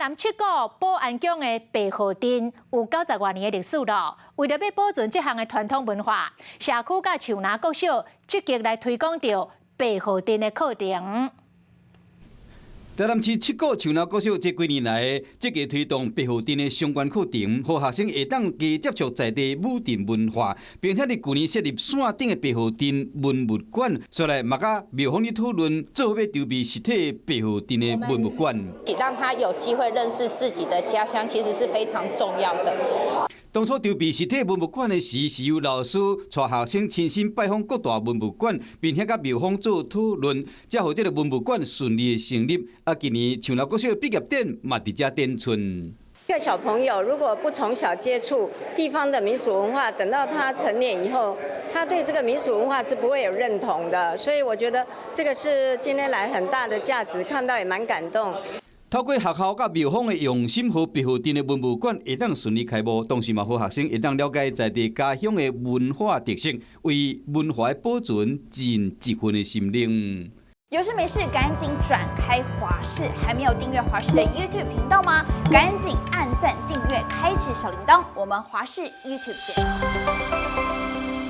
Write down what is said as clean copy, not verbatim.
南七股保安宮的白河鎮有90外年的歷史囉。為著欲保存這項的傳統文化，社區佮樹林國小積極來推廣著白河鎮的課程。台南市七股樹林國小這幾年來積極推動白河鎮的相關課程，予學生會當加接觸在地武鎮文化，並且佇舊年設立山頂的白河鎮文物館，所來嘛佮廟方咧討論，做伙欲籌備實體白河鎮的文物館，讓他有機會認識自己的家鄉，其實是非常重要的。當初籌備實體文物館的時，是由老師帶學生親身拜訪各大文物館，並且佮廟方做討論，才予這个文物館順利的成立。啊，今年樹林國小畢業典嘛佇遮展出。一個小朋友如果不從小接觸地方的民俗文化，等到他成年以後，他對這個民俗文化是不會有認同的。所以我覺得這個是今天來很大的價值，看到也蠻感動。透過學校佮廟方的用心，予白河鎮的文物館會當順利開幕，同時嘛，予學生會當了解在地家鄉的文化特色，為文化的保存盡一份的心力。有事沒事趕緊轉開華視，還沒有訂閱華視的 YouTube 頻道嗎？趕緊按讚訂閱，開啟小鈴鐺。我們華視 YouTube 見。